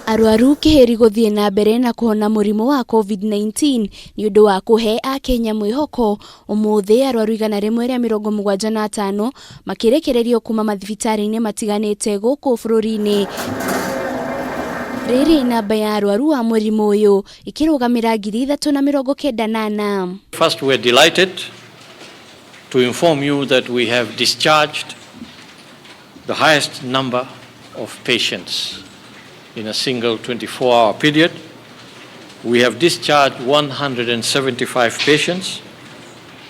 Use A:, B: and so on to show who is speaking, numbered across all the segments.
A: Arwaru kĩhĩri gũthiĩ na mbere na kũhona mũrimũ wa Covid-19 nĩ ũndũ wa kũhe akenya mwĩhoko. Ũmũthĩ arwaru 175 makĩrekererio kuma mathibitarĩ-inĩ matiganĩte gũkũ bũrũri-inĩ. Rĩrĩ namba ya arwaru a mũrimũ ũyũ ĩkĩrũgamĩra 3,094.
B: First, we are delighted to inform you that we have discharged the highest number of patients in a single 24-hour period. We have discharged 175 patients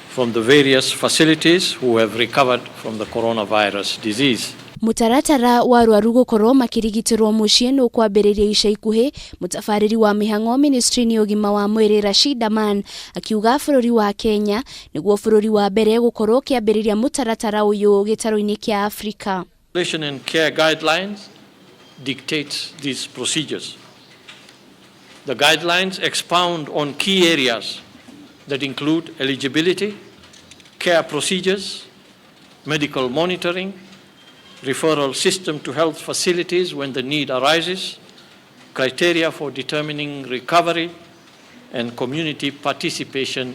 B: from the various facilities who have recovered from the coronavirus disease.
A: Mũtaratara wa arwaru gũkorwo makĩrigitĩrwo mũciĩ nĩ ũkwambĩrĩria ica ikuhĩ. Mũtabarĩri wa mĩhang'o ministry-inĩ ũgima wa mwĩrĩ Rashid Aman akiuga bũrũri wa Kenya nĩguo bũrũri wa mbere gũkorwo ũkĩambĩrĩria mũtaratara ũyũ gĩtarũ-inĩ kĩa Afrika.
B: Isolation and care guidelines dictates these procedures. The guidelines expound on key areas that include eligibility, care procedures, medical monitoring, referral system to health facilities when the need arises, criteria for determining recovery, and community participation.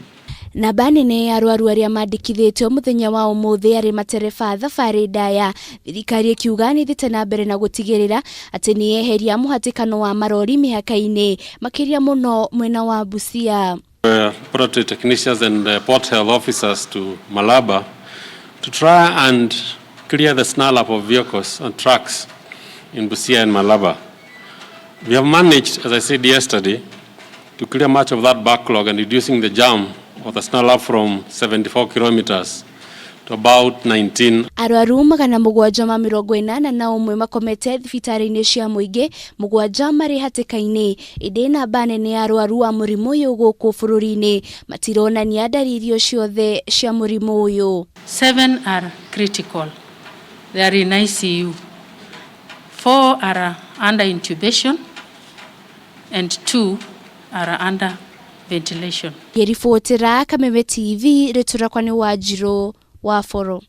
A: Namba nene ya arwaru arĩa mandĩkithĩtio mũthenya wa ũmũthĩ arĩ matereba thabarĩ ndaya, thirikari ĩkiuga nĩ ĩthiĩte na mbere na gũtigĩrĩra atĩ nĩ yeheria mũhatĩkano wa marori mĩhaka-inĩ, makĩria mũno mwena wa Busia.
C: Laboratory technicians and port health officers to Malaba to try and clear the snarl up of vehicles and trucks in Busia and Malaba. We have managed, as I said yesterday, to clear much of that backlog and reducing the jam or the snarl up from 74 kilometers to about 19.
A: Arwaru 781 makomete thibitarĩ-inĩ cia mũingĩ, 7 marĩ hatĩka-inĩ, ĩndĩ namba nene ya arwaru a mũrimũ ũyũ gũkũ bũrũri-inĩ matironania ndariri o ciothe cia mũrimũ ũyũ.
D: Seven are critical. They are in ICU. Four are under intubation and two are under ventilation.
A: Ngĩribotera Kameme TV, rĩtwa rĩakwa nĩ Wanjirũ wa Boro.